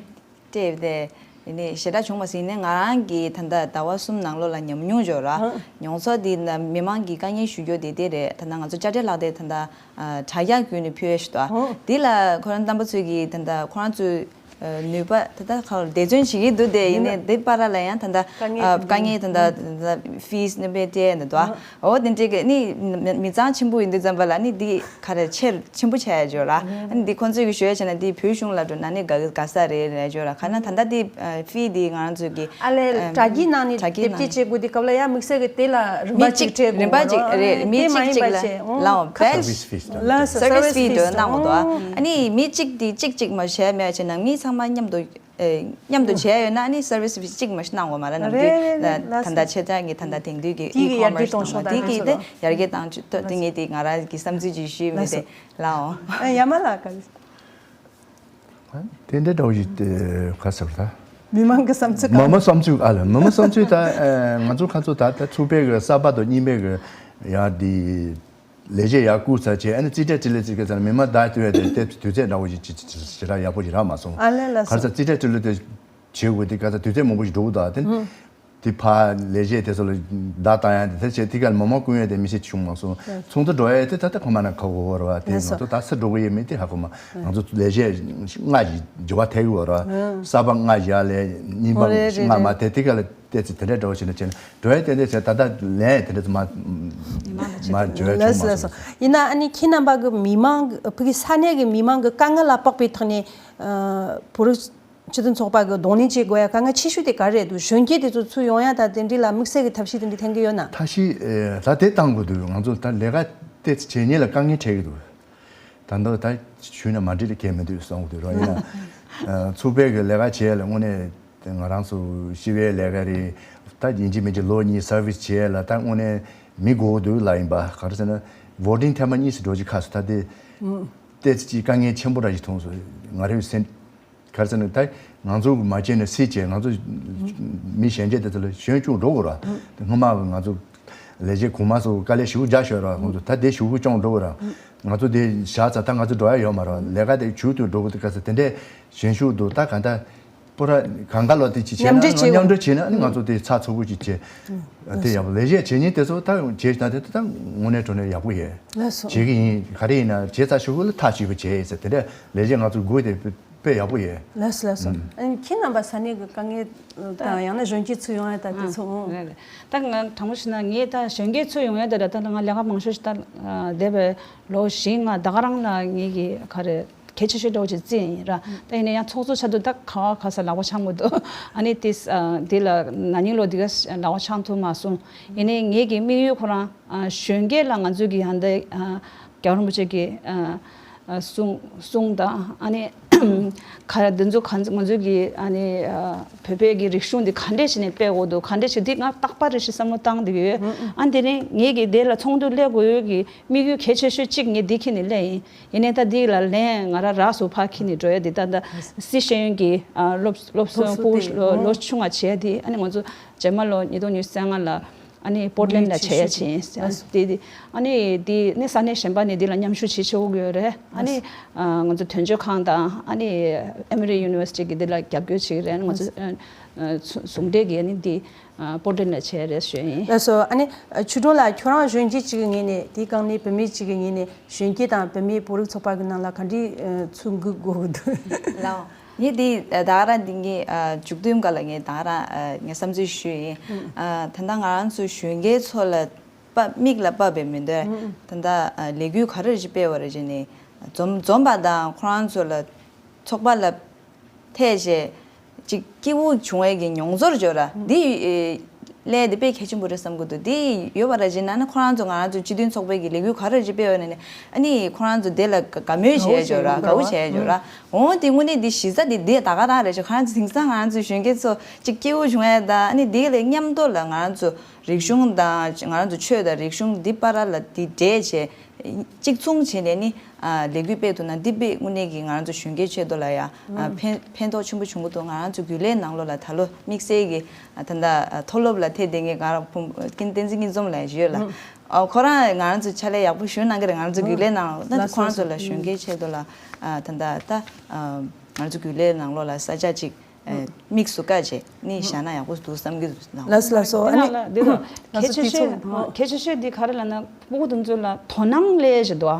སྤྲད་དེ་ནི་ཞེ་དྲག་བྱུང་མ་སྲིད་ནས་ང་རང་གིས་ད་ལྟ་ཟླ་བ་གསུམ་ནང་ལོགས་ལ་ཉམས་མྱོང་འབྱོར་ར་མྱོང་ཚོར་འདི་ན་མི་མང་གི་དཀའ་ངལ་ཞུ་རྒྱུ་དེ་དེ་རེད། ད་ལྟ་ང་ཚོ་དཔྱ་ཁྲལ་ལག་དེབ་ད་ལྟ་དྲ་རྒྱ་བརྒྱུད་ནས་ཕུལ་ཡས་ཞུ་དོ། འདི་ལ་ཁོ་རང་རྣམ་པ་ཚོས་ཀྱིས་ད་ལྟ་ཁོ་རང་ཚོའི་ནུས་པ་ད་ལྟ་ཁ་ལ་འབད་བརྩོན་བྱེད་ཀྱི་འདུག་དེ་ཡིན་ནའི་འདི་བར་ལ་ཡང་ད་ལྟ་དཀའ་ངལ་ད་ལྟ་ཕིས་ནི་བེ་ཏེ་ནི་དོ། འོ་དེ་འདྲའི་གི་ནི་མི་མི་ཚང་ཆེན་པོ་ཡིན་དུས་ཙམ་པ་ལ་ནི་འདི་ག་རེ་ཆེར་ཆེན་པོ་ཆགས་ཡ་འཇོག་ལ། ཨ་ནི་འདི་ཁོང་ཚོས་གི་ཞུ་ཡ་བྱས་ན་འདི་བོད་གཞུང་ལ་འགྲོ་ན་ནི་དགའ་དགའ་ས་རེད་རེད་འཇོག་ལ། ག་ན་ད་ལྟ་འདི་ཕི་འདི་ང་རང་ཚོས་གི་ཨ་ལས་དྲ་རྒྱའི་ནང་ནས་དྲ་རྒྱའི་དེབ་ནང་སྐྱེལ་བྱེད་དགོས་དུས་སྐབས་ལ་ཡང་དམིགས་བསལ་གི་དེ་ལ་རིན་མི་པ་གཅིག་གཅིག་སྤྲད་རིན་པ་དགོས་གཅིག་རོ། རེད། མི་དེ་གཅིག་མ་ཡིན་གཅིག་པ་ལ་བྱས་ཨོ་ལའོ་བེ་ལགས་སོ། སར་བིས་ཕིས་འདྲ་གནང་དགོས་འདུག་ཨ་ནི་མི་གཅིག་དེ་གཅིག་གཅིག་མ་བྱས་མེད་བྱས་ནང་མི་ཚང་མ་མཉམ་དུ་མཉམ་དུ་བྱས་ཡོད་ན་ནི་སར་བིས་ཕིས་གཅིག་མ་གནང་དགོས་མ་རེད། ནམ་རྒྱུན་རེད་རེད་རེད། ད་ལྟ་ཆེད་མངགས་ཀྱི་ད་ལྟ་དེང་དུས་ཀྱི་དེ་གི་ཡར་རྒྱས་གཏོང་ཕྱོགས་དང་དེ་གི་དེ་ཚོ་ཡར་རྒྱས་བཏང་ཕྱོགས་དེ་ངས་དེ་ང་རང་གི་བསམ་ཚུལ་ཅིག་ཞུས་མི་དེ་ལའོ། ཡ་མ་ལ་ག་རེ། དེ་འདྲའི་འདྲ་བོ་ཞིག་དེ་ག་ཟེར་ད། མི་མང་གི་བསམ་ཚུལ་མི་མང་བསམ་ཚུལ་ཨ་ལ་མི་མང་བསམ་ཚུལ་ད་ང་ཚོ་ཁ་ཚོ་ད་ད་ཚུགས་པའི་གི་གསར་པ་དང་རྙིང་པའི་གི་ཡ་དེ། ལས་བྱེད་ཡར་བསྐུར་ཚར་བྱས་ཨ་ནི་རྩིས་ཁྲ་འབྲི་ལེ་རྩིས་ཁ་ཚར་མི་མང་བདག་ཏུ་ཡོད་དེ་དེ་དུས་ཚོད་འདྲ་བོ་ཞིག་ཅི་ཅི་ཅི་ཞེ་དྲག་ཡག་པོ་ཞིག་རག་མ་སོང་། ཨ་ལས་ལ་ག་རེ་ཟེར་རྩིས་ཁྲ་འབྲི་ལེ་དེ་བྱེད་དགོས་དེ་ག་ཚ་དུས་ཚོད་མང་པོ་ཞིག་འགྲོ་གི་འདུག་དེ་དེ་ཕར་ལས་བྱེད་དེ་ཚོ་ལ་བརྡ་བཏང་ཡ་དེ་དེ་བྱས་དེ་ག་ལ་མི་མང་བསྐུར་ཡ་དེ་མི་ཤེས་བྱུང་མ་སོང་། ཚོགས་འདུ་འགྲོ་ཡ་དེ་ད་ལྟ་ཁོ་མ་ན་ཁ་གོ་བོར་བ་དེ་ང་ཚོ་ད་སུ་འགྲོ་གི་ཡོད་མེད་དེ་ཧ་གོ་མ་ང་ཚོ་ལས་བྱེད་ལྔ་ཞིག་འགྱུར་བ་ཐེབས་ཡོད་ར་གསར་པ་ལྔ་ཞིག་ལས་རྙིང་པ་ལྔ་མ་དེ་དེ་ག་ལ། ཏེ་ཙི་དེ་འདྲའི་འགྲོ་བྱེད་ན་བྱེད་ན་འགྲོ་ཡ་ཏན་ཏན་བྱས་ད་ལྟ་ལན་དེ་འདྲ་ཙི་མ་མ་འཇོན་ཡ་བྱུང་མ་སོང་། ཡིན་ན་ཨ་ནི་ཁྱེད་རྣམ་པ་གི་མི་མང་གི་ཕ་གི་ས་གནས་ཀྱི་མི་མང་གི་དཀའ་ངལ་ལ་དཔག་པའི་ཐོག་ནས་བོད་རིགས་སྤྱི་མཐུན་ཚོགས་པ་གི་གདོང་ལེན་བྱེད་དགོས་ཡ་དཀའ་ངལ་ཆེ་ཤོས་དེ་ག་རེ་རེད་འདུག་གཞོན་སྐྱེས་དེ་ཚོ་ཚུར་ཡོང་ཡ་ད་དེ་འདྲའི་ལ་དམིགས་བསལ་གྱི་ཐབས་ཤེས་དེ་འདྲ་འཐེན་གྱི་ཡོད་ན། ཐབས་ཤེས་ད་དེ་བཏང་དགོས་འདུག་ང་ཚོ་ད་ལས་ཀ་ཏེ་ཙི་བྱེད་མཁན་ལ་དཀའ་ངལ་འཕྲད་ཀྱི་འདུག་ད་ལྟ་ད་ཞུས་ན་མ་འགྲིག་ལ་གལ་མི་འདུག་བསམ་གི་འདུག་རོགས་ཡིན་ན། ཚུགས་པའི་གི་ལས་ཀ་བྱེད་ལ་དངོས་གནས་ང་རང་ཚོ་ཤི་བའི་ལས་ཀ་རེད། ད་ཡིན་གཅིག་མིན་གཅིག་ལོ་གཉིས་སར་བིས་བྱེད་ལ་ད་དངོས་གནས་མི་དགོས་འདུག་ལ་ཡིན་པ་ག་རེ་ཟེར་ན་བོ་ཊིང་ཐེངས་མ་གཉིས་སུ་འགྲོ་གི་ཁ་སུ་ད་དེ་ཏེ་ཙི་ཅིག་དཀའ་ངལ་ཆེན་པོ་འདྲ་ཞིག་མཐོང་སོང་ང་རེ་སེམས། ག་རེ་ཟེར་ན་ད་ང་ཚོ་མ་བྱས་ན་སུས་བྱེད། ང་ཚོ་མི་གཞན་སྐྱེས་དེ་ཚོ་ལ་གཞོན་སྐྱོང་འགྲོ་དགོས་ར། སྔོན་མ་ང་ཚོ་ལས་བྱེད་གོང་མ་ཚོ་དཀའ་ལས་ཞེ་པོ་རྒྱག་ཤོར་ར། ཁོང་ཚོ་ད་དེ་ཞེ་པོ་སྐྱོང་འགྲོ་དགོས་ར། ང་ཚོ་དེ་བཞག་ཚར་ད་ང་ཚོ་འགྲོ་ཡ་ཡོད་མ་རེད། ལས་ཀ་དེ་མཇུག་ཏུ་འགྲོ་དགོས་དེ་ག་ཚོད་དེ་འདྲས་གཞོན་ཤུགས་འདུག་ད་ག་ད་པོ་ར་གང་ག་ལོ་དེ་ཅིག་བྱས་ན་མཉམ་འབྲེལ་བྱེད་དགོས། མཉམ་འབྲེལ་བྱས་ན་ཨ་ནི་ང་ཚོ་དེ་ཚགས་ཚུད་པོ་ཅིག་བྱས། དེ་ཡག་པོ་ལས་བྱེད་བྱེད་མཁན་དེ་ཚོ་ད་བྱས་ད་དེ་ད་དངོས་གནས་དྲང་གནས་ཡག་པོ་ཡོད། ལགས་སོ། བྱེད་ཀྱི་ཡིན། ག་རེ་ཡིན་ན་བྱས་ཚར་ཞུ་དགོས་ལ་ཐག་ཆོད་པོ་བྱས་ཡོད་ཟེར་དེ་འདྲས་ལས་བྱེད་ང་ཚོ་དགོས་དེ། དཔེ་ཡག་པོ་ཡོད། ལགས་སོ་ལགས་སོ། ཨ་ནི་ཁྱེད་རྣམ་པ་ས་གནས་ཀྱི་དཀའ་ངལ་དང་ཡང་ན་གཞོན་སྐྱེས་ཚུར་ཡོང་ཡ་ད་དེ་ཚོ་ཨང་། རེད་རེད། ད་ང་དྲང་པོ་བཤད་ན་ངས་ད་གཞོན་སྐྱེས་ཚུར་ཡོང་ཡ་ད་ར་ད་ང་ལས་ཀ་མང་ཤོས་ཤིག་ད་འདས་པའི་ལོ་བཞི་ལྔ་ད་ག་རང་ལ་ངེད་ཀྱི་ག་རེ་གལ་ཆེ་ཤོས་འདྲ་བོ་ཅིག་བརྩིས་ཡིན་ར། ད་ཡིན་ན་ཡང་ཚོགས་གཙོ་ཆགས་དུས་ད་ག་བ་ག་ས་ལག་པ་འཆང་དགོས་འདུག་ཨ་ནི་དེ་དེ་ལ་ན་ནིང་ལོ་འདི་ག་ལག་པ་འཆང་ཐུབ་མ་སོང་། ཡིན་ནའི་ངེད་ཀྱི་དམིགས་ཡུལ་ཁོ་རང་གཞོན་སྐྱེས་ལ་ང་ཚོས་ཀྱི་ཡང་ད། རྒྱལ་བ་རིན་པོ་ཆེ་གི་ཨ་ཨ་གསུང་གསུང་དང་ཨ་ནི་ག་འདི་ཚོ་ག་ང་ཚོ་གི་ཨ་ནི་ཨ་བོད་པའི་གི་རིག་གཞུང་འདི་ག་འདྲས་བྱས་ནས་སྤེལ་དགོས་འདུག་ག་འདྲས་བྱས་འདི་ང་རྟག་པར་རེ་ཞིག་བསམ་བློ་བཏང་བསྡད་ཀྱི་ཡོད། ཨ་དེ་རིང་ངེད་ཀྱི་དེ་ལ་ཚོགས་འདུ་སླེབས་དགོས་ཡོད་ཀྱི་དམིགས་ཡུལ་གལ་ཆེ་ཤོས་གཅིག་ངས་འདི་འཁྱེར་ནས་སླེབས་ཡིན། ཡིན་ནའི་ད་འདི་ལ་ལན་ང་རང་རག་སོ་ཕར་འཁྱེར་ནས་འགྲོ་ཡ་འདི་ད་ད་སི་ཤེས་ཡོན་གྱི་ཨ་སློབ་སློབ་གསོ་སློབ་གསོ་ཕྲུ་གུ་དེ་ལོ་ལོ་ཆུང་བ་བྱས་དེ་ཨ་ནི་ང་ཚོ་རྗེས་མ་ལོ་ཉིས་སྟོང་ཉི་ཤུ་རྩ་ལྔ་ལ་ཨ་ནི་པོར་ཊ་ལེན་ལ་བྱེད་ཡ་བྱེད་ཡིན་ཟེར་དེ་དེ་ཨ་ནི་དེ་ནས་ས་གནས་གཞན་པ་ནས་འདི་ལ་མཉམ་ཞུགས་བྱེད་ཆོག་གི་ཡོད་རེད། ཨ་ནི་ཨ་ང་ཚོ་དོན་གཅོད་ཁང་དང་ཨ་ནི་ཨེ་མོ་རི་ཡུ་ནི་ཝར་སི་ཊི་གི་འདི་ལ་རྒྱབ་སྐྱོར་བྱེད་ཀྱི་རེད། ཨ་ནི་ང་ཚོ་ཨ་ཨ་ཟུང་འབྲེལ་གྱི་ཨ་ནི་འདི་ཨ་པོར་ཊ་ལེན་ལ་བྱེད་ཡ་རེད་ཞུ་ཡ་ཡིན། ལགས་སོ། ཨ་ནི་ཨ་ཆོས་སྒྲོན་ལགས་ཁྱོད་རང་གཞོན་སྐྱེས་གཅིག་གི་ངོས་ནས་དེའི་སྒང་ནས་བུད་མེད་གཅིག་གི་ངོས་ནས། གཞོན་སྐྱེས་དང་བུད་མེད་བོད་རིགས་ཚོགས་པ་གི་ནང་ལ་ག་འདྲའི་ཨ་ཚུར་འགུག་དགོས་ཀྱི་འདུག་ལའོ། ངས་འདི་ད་ག་རང་འདི་ངའི་ཨ་མཇུག་སྡོམ་སྒང་ལ་ངས་ད་ག་རང་ཨ་ངས་བསམ་ཚུལ་ཞུས་ཡིན། ཨ་ད་ལྟ་ང་རང་ཚོ་གཞོན་སྐྱེས་ཚོ་ལ་དཔའ་མིག་ལ་དཔའ་བའི་མི་འདོད་ད་ལྟ་ཨ་ལས་འགུལ་ག་རེ་ཞིག་སྤེལ་བ་རེད་ཅེ་ནས་འཛོམས་འཛོམས་པ་དང་ཁོ་རང་ཚོ་ལ་ཚོགས་པ་ལ་ཐད་བྱས་ཅིག་སྐྱིད་པོ་བྱུང་བའི་གི་མྱོང་ཚོར་འབྱོར་ར་འདི་ཨེ་ལས་དེ་དཔེ་གལ་ཆེན་པོ་རེད་བསམ་གི་འདུག་འདི་ཡོད་པ་ར་ཅེ་ན་ནི་ཁོ་རང་ཚོ་ང་རང་ཚོ་སྤྱི་མཐུན་ཚོགས་པའི་གི་ལས་འགུལ་ག་རེ་ཅིག་སྤེལ་བ་ནི་ནི་ཨ་ནི་ཁོ་རང་ཚོ་དེ་ལ་དགའ་མོས་བྱས་འབྱོར་ར་དགའ་བོ་བྱས་འབྱོར་ར་འོང་དེ་དངོས་གནས་འདི་གཞི་རྩ་འདི་འདི་ད་ག་རང་རེད་ཅེ་ཁོ་རང་ཚོ་དེང་སང་ང་རང་ཚོ་གཞོན་སྐྱེས་ཚོ་ཅིག་སྐྱིད་པོ་བྱུང་ཡ་ད་ཨ་ནི་འདི་ལས་མཉམ་དུ་ལ་ང་རང་ཚོ་རིག་གཞུང་དང་ང་རང་ཚོ་ཆོས་དང་རིག་གཞུང་འདི་བར་ལ་འདི་འདྲེས་བྱས། གཅིག་མཚུངས་བྱས་ནས་ནི་ཨ་ལས་འགུལ་སྤེལ་ཐུབ་ན་འདི་དཔེ་དངོས་གནས་ཀྱི་ང་རང་ཚོ་གཞོན་སྐྱེས་ཆེད་དུ་ལ་ཡང་ཨ་ཕན་ཕན་ཐོགས་ཆེན་པོ་བྱུང་གི་འདུག་ང་རང་ཚོ་རྒྱུན་ལས་ནང་ལོགས་ལ་ད་ལོ་དམིགས་བསལ་གྱི་ཨ་ད་ལྟ་ཨ་མཐོ་སློབ་ལ་ཐད་དེ་ངས་ང་རང་ཕུང་ཀུན་བསྟན་འཛིན་སྐྱིད་འཛོམས་ལ་ཡོད་ལ་ཨ་ཁོ་རང་ང་རང་ཚོ་ཕྱག་ལས་ཡག་པོ་ཞུ་གནང་གི་རེད། ང་རང་ཚོ་རྒྱུན་ལས་ནང་ལོགས་ད་ལགས་ཁོ་རང་ཚོ་ལ་གཞོན་སྐྱེས་ཆེད་དུ་ལ་ཨ་ད་ལྟ་ད་ཨ་ང་རང་ཚོ་རྒྱུན་ལས་ནང་ལོགས་ལ་ས་ཆ་གཅིག་དམིགས་སུ་བཀར་བྱས་ནི་བཞག་ན་ཡག་པོ་འདུག་བསམ་གྱི་འདུག་ལགས་སོ་ལགས་སོ། ཨ་ནི་འདི་ལ་གལ་ཆེ་ཤོས་གལ་ཆེ་ཤོས་འདི་ག་རེ་ལབ་ན་སྤུ་གུ་དེ་ཚོ་ལ་དོ་སྣང་སླེབས་བཞིན་འདུག་ཨ་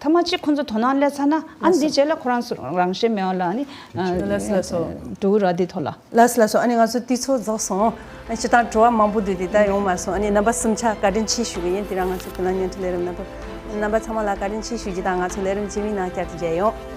ཐ་མ་གཅིག་ཁོ་ཚོ་དོ་སྣང་སླེབས་ཚར་ན་ཨ་ནི་འདི་རྗེས་ལ་ཁོ་རང་ཚོ་རང་ཤེས་མེད་པ་ལ་ཨ་ནི་ལགས་སོ་ལགས་སོ། འགྲོ་གི་ར་འདི་ཐོག་ལ། ལགས་སོ་ལགས་སོ། ཨ་ནི་ང་ཚོ་དུས་ཚོད་རྫོགས་སོང་། ཨ་ནི་སྤྱིར་བཏང་དྲི་བ་མང་པོ་འདུག་དེ་ལྟར་ཡོང་མ་སོང་། ཨ་ནི་རྣམ་པ་གསུམ་ཆ་བཀའ་དྲིན་ཆེ་ཞུ་གི་ཡིན། དེ་རིང་ང་ཚོ་ཀུན་གླེང་སྙན་ཐོ་ལས་རིམ་རྣམ་པ་རྣམ་པ་ཚང་མ་ལ་བཀའ་དྲིན་ཆེ་ཞུ་རྒྱུ་དང་ང་ཚོ་ལས་རིམ་རྗེས་མའི་ནང་བསྐྱར་དུ་མཇལ་ཡོང་།